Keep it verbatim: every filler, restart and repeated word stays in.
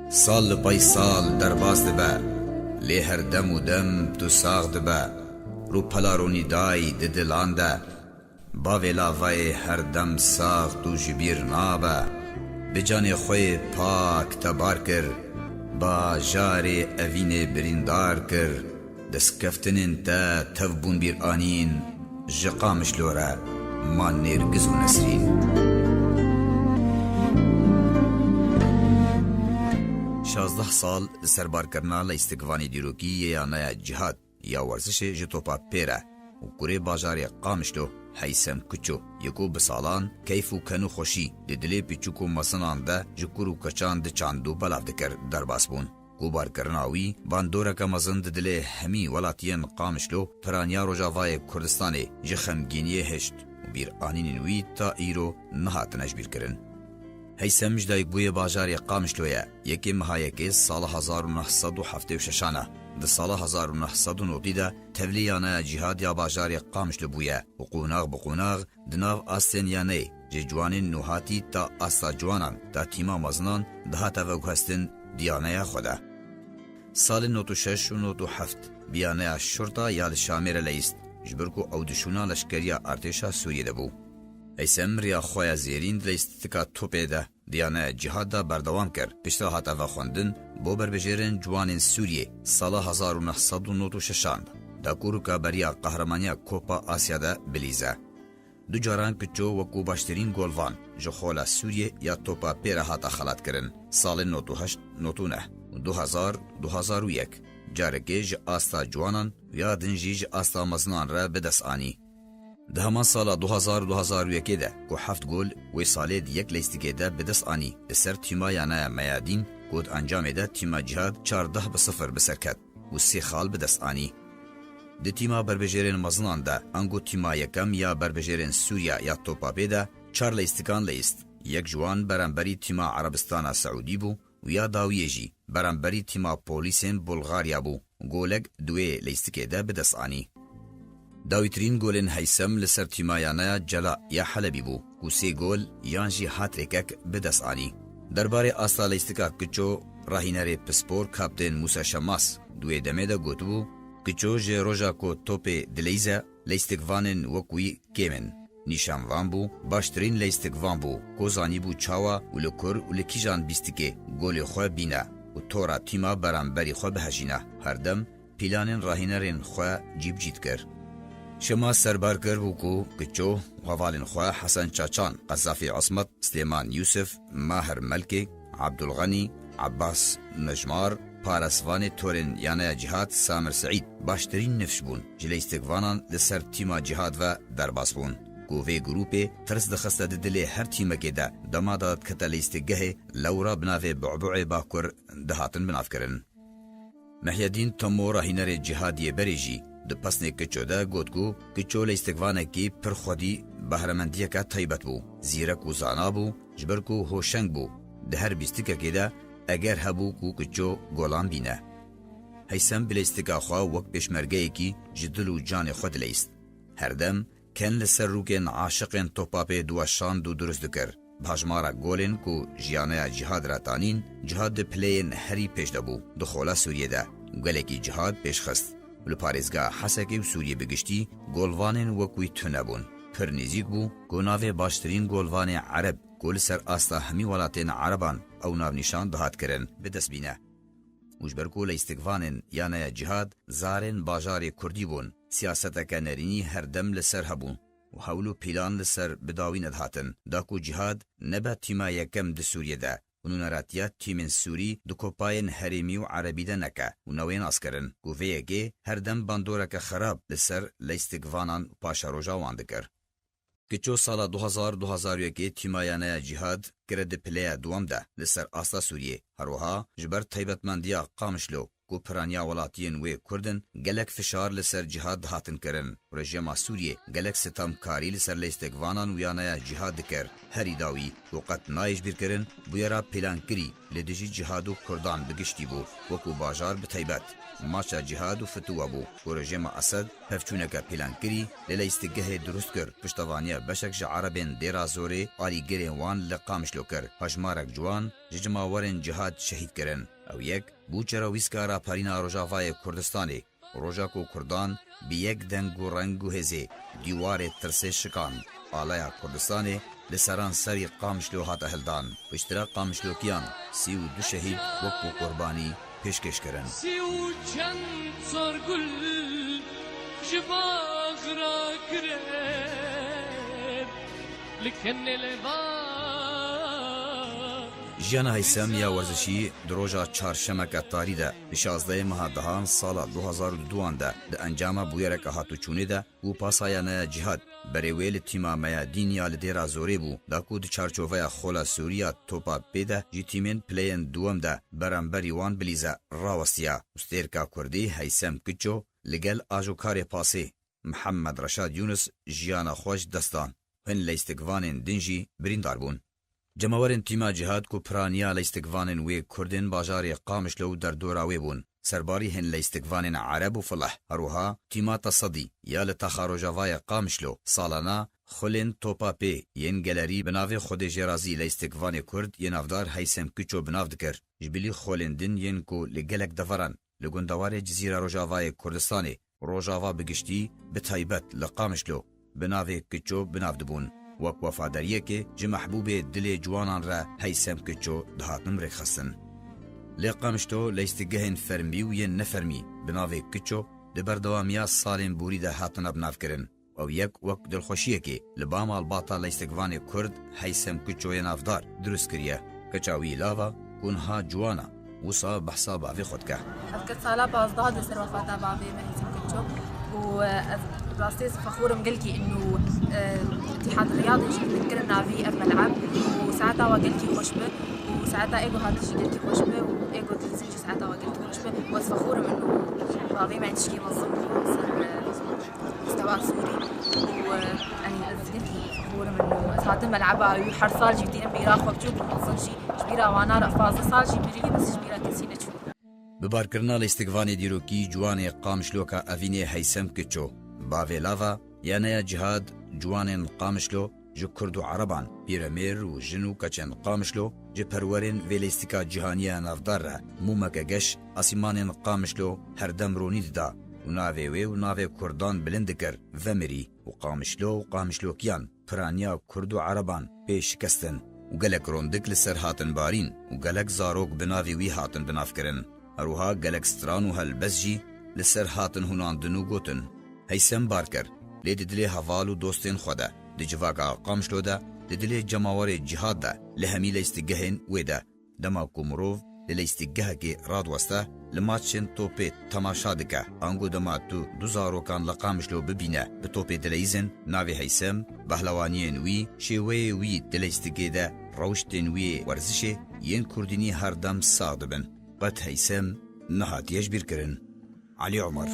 Sal li pey sal derbas dibe, lê her dem û dem tu sax dibe. Rûpela ronîdayî di dilan de, bavê lavayê her dem sax tu ji bîr nabe. Bi canê xwe yê pak te bar kir, bajarê evînê birîndar kir. Destkeftinên te tev bûn bîr anîn, ji Qamişlo re ma Nêrgiz û Nesrîn. Şazdeh sal li ser barkirina leystigivanê dîrokî yê yaneya Cîhad ya werzişê ji topa pê re û kurê bajarê Qamişlo Heysem Kiço yê ku bi salan keyf û kenûxweşî di dilê piçûk û mezinan de ji kur û keçan diçand û belav dikir, derbas bûn. Ku barkirina wî bandoreke mezin di dilê hemî welatiyên Qamişlo, piraniya Rojavayê Kurdistanê ji xemgîniyê hişt û bîranînên wî ta îro nehatine jibîrkirin. Heysem ji dayikbûyê bajarê Qamişlo ye. Yekê meha yekê sala hezar û neh sed û heftê û şeşan e. Di sala hezar û neh sed û notî de tevlî yaneya Cîhad ya bajarê Qamişlo bûye û qonax bi qonax di nav astên yaneyê, ji ciwanên nûhatî ta asta ciwanan, ta tîma mezinan dihate veguhestin di yaneya xwe de. Salên not û şeş û not û heft bi yaneya şurta ya li Şamê re leyist, ji ber ku ew di şûna leşkeriya artêşa Sûriyê de bû. Heysem riya xwe ya zêrîn di leyistika topê de di yaneya Cîhad de berdewam kir, piştre hate vexwendin bo berbijêrên ciwanên Sûriyê sala hezar û neh sed û not û şeşan, da ku rikaberiya qehremanîya Kopa Asya de bilîze. Du caran Kiço wekû baştirîn golvan ji xola Sûriyê ya topa pê re hate xelatkirin, salên not û heşt, not û neh û du hezar, du hezar û yek, carekê ji asta ciwanan û ya din jî ji asta mezinan re bi dest anî. Di heman sala du hezar û du hezar û yekê de ku heft gol wê salê di yek leystikê de bi dest anî, li ser tîma yaneya Meyadîn ku di encamê de tîma Cîhad çardeh bi sifir bi ser ket û sê xal bi dest anî. Di tîma berbijêrên mezinan de, ango tîma yekem ya berbijêrên Sûriya ya topa pê de çar leystikan leyist. Yek ji wan beramberî tîma Erebistana Seûdî bû û ya dawiyê jî beramberî tîma polîsên Bulgarya bû. Golek di wê leystikê de bi dest anî. Dawîtirîn golên Heysem li ser tîma yaneya Cela ya Helebî bû ku sê gol yan jî hatrêkek bi dest anî. Derbarê asta leystika Kiço, rahînerê pispor kaptên Mûsa Şemas di wê demê de gotibû, Kiço ji roja ku topê dileyze, leystikvanên wek wî kêm in. Nîşanvan bû, baştirîn leystikvan bû, ku zanîbû çawa û li kur û li kîjan bîstikê golê xwe bîne û tora tîma beramberî xwe bihejîne. Herdem pîlanên rahînerên xwe cî bi cî dikir. Şema serbar kir bû ku Kiço û hevalên xwe Hesen Çaçan, Qezafî Ismet, Silêman Yûsif, Mahir Melkê, Abdulxenî, Abbas Nejmar, parestvanê torên yaneya Cîhad Samir Seîd baştirîn nifş bûn. Ji leyistikvanan li ser tîma Cîhad ve derbas bûn. Ku vê grûpê tirs dixiste di dilê her tîmekê de, dema de dikete leyistikgehê, lewra bi navê Bu'bu'ê Bakur dihatin binavkirin. Mehyedîn Temo, rahînerê Cîhadiyê berê jî di pesnê Kiço de got ku Kiço leyistikvanekî pir xwedî behremendiyeke taybet bû. Zîrek û zana bû, ji ber ku hoşeng bû, di her bîstikekê de eger hebû ku Kiço golan bîne. Heysem bi leystika xwe wek pêşmergeyekî ji dil û canê xwe dileyist. Herdem ken li ser rûkên aşiqên topa pê diweşand û dirust dikir. Bi hejmara golên ku ji yaneya Cîhad re tanîn, Cîhad di pileyên herî pêş de bû, di xola Sûriyê de û gelekî Cîhad pêş xist û li parêzgeha Hesekê û Sûriyê bi giştî golvanên wek wî tune bûn. Pir nêzîk bû ku navê baştirîn golvanê Ereb ku li ser asta hemî welatên Ereban ew navnîşan dihat kirin, bi dest bîne. Û ji ber ku leystikvanên yaneya Cîhad zarên bajarê Kurdî bûn, siyaseteke nerînî her dem li ser hebû û hewl û pîlan li ser bi dawî nedihatin, da ku Cîhad nebe tîma yekem di Sûriyê de û nûneratiya tîmên Sûrî di kopayên herêmî û erebî de neke û newê naskirin, ku vê yekê her dem bandoreke xerab li ser leystikvanan û paşeroja wan dikir. Kiço sala du hezar, du hezar û yekê tîma yaneya Cîhad kire di pileya duwem de li ser asta Sûriyê. Her wiha ji ber taybetmendiya Qamişlo ku piraniya welatiyên wê Kurd in, gelek fişar li ser cihad dihatin kirin. Rejîma Sûriyê gelek sitemkarî li ser leyîstikvanan û yaneya cihad dikir. Herî dawî û qet nayê ji bîr kirin, bûyera pîlankirî li dijî cihad û Kurdan bi giştî bû, wekû bajar bi taybet. Maça cihad û fituwa bû ku rejîma Esed pevçûneke pîlankirî li leyîstikgehê dirust kir, piştevaniya beşek ji erebên Dêra Zorê alîgirên wan li Qamişlo kir. Hejmarek ciwan ji cimawerên cihad şehîd kirin. Ew yek bû çerewîska raperîna Rojavayê Kurdistanê, roja ku Kurdan bi yek deng û reng û hêzê dîwarê tirsê şikand. Alaya Kurdistanê li seranserî Qamişlo hate hildan. Piştre Qamişlokiyan sî û du şehîd wekû qurbanî pêşkêş kirin. Sî û çend sorgul ji baxra girêb li kenê lêva. Jiyana Heysem ya werzişî di roja çarşemeke tarî de, di şazdehê meha dehan sala du hazar û duan de, di encama bûyereke hatûçûnê de û pasa yaneya cihad, berê wê li tîma Meyadîn ya li Dêra Zorê bû, da ku di çarçoveya Xola Sûrî ya Topa Pê de ji tîmên pileyên duwem de beramberî wan bilîze rawestiya û stêrka Kurdî Heysem Kiço li gel ajokarê pasê Mihemed Reşad Yûnis jiyana xwe ji dest dan. Hin leyîstikvanên din jî birîndar bûn. Cemawerên tîma cihad ku piraniya leyîstikvanên wê Kurd ên bajarê Qamişlo û derdora wê bûn. Serbarî hin leyîstikvanên ereb û fileh, herwiha tîma Tesedî ya li taxa Rojavayê Qamişlo salana xulên Topa Pê yên gelerî bi navê Xwedê jê razî leyîstikvanê Kurd yê navdar Heysem Kiço bi nav dikir. Ji bilî xulên din yên ku li gelek deveran li gundewarê Cizîra Rojavayê Kurdistanê, Rojava bi giştî, bi taybet li Qamişlo, bi navê Kiço bi nav dibûn. Wek wefadariyekê ji mehbûbê dilê ciwanan re Heysem Kiço dihatin rêkxistin. Lê Qamişlo leyîstikgehên fermî û yên nefermî bi navê Kiço di berdewamiya salên borî de hatine binavkirin. Ew yek wek dilxweşiyekê li ba malbata leyîstikvanê Kurd Heysem Kiçoyê navdar dirust kiriye. Keça wî lava ku niha ciwan e, wisa behsa bavê xwe dike. Ev kir sala pazdeh di ser wefata bavê me Heysem Kiço û, e, ez rastî ez fexûr im gelkî inu, e, Îtîhad Riyadê jî min kirin navî ev mel'eb û saeta we gelkî xweş be û saeta êgo hatî jî gelkî xweş be û êgo dilîzin jî saeta we gelkî xweş be û ez fexûr im inu bavê me tişkî mezin bû ser, e, mustewa Sûrî û, e, yanî ez gelkî fexûr im inu ez hatim mel'eba wî her sal jî dînim bîra xwe biçûk û mezin jî ji bîra wana re pazdeh sal jî mirî bes ji bîra kesî neçû. Bi barkirina leyîstikvanê dîrokî ciwanê Qamişloka Evînê Heysem Kiço, bavê lava, yaneya cihad, ciwanên Qamişlo, ji Kurd û Ereban, pîremêr û jin û keçên Qamişlo, ji perwerên vê leyîstika cîhanî ya navdar re mûmeke geş asîmanên Qamişlo her dem ronî dida û navê wê û navê Kurdan bilind dikir, vemirî û Qamişlo û Qamişlokiyan piraniya Kurd û Ereban pê şikestin û gelek rondik li ser hatin barîn û gelek zarok bi navê wî hatin binavkirin. Her wiha gelek stran û helbest jî li ser hatin hûnandin û gotin. Heysem Barker, lê di dilê heval û dostên xwe de, di civaka Qamişlo de, di dilê cemawerê cihad de, li hemî leyîstikgehên wê de, dema ku mirov li leyîstikgehekê radiweste, li maçên topê temaşa dike, ango dema tu du zarokan li Qamişlo bibîne bi topê dileyîzin, navê Heysem, behlewaniyên wî, şêweyê wî di leyîstikê de, rewştên wî yê werzişê yên kurdînî her dem sax dibin. Qet Heysem nehatiye ji bîr kirin. Elî Omer.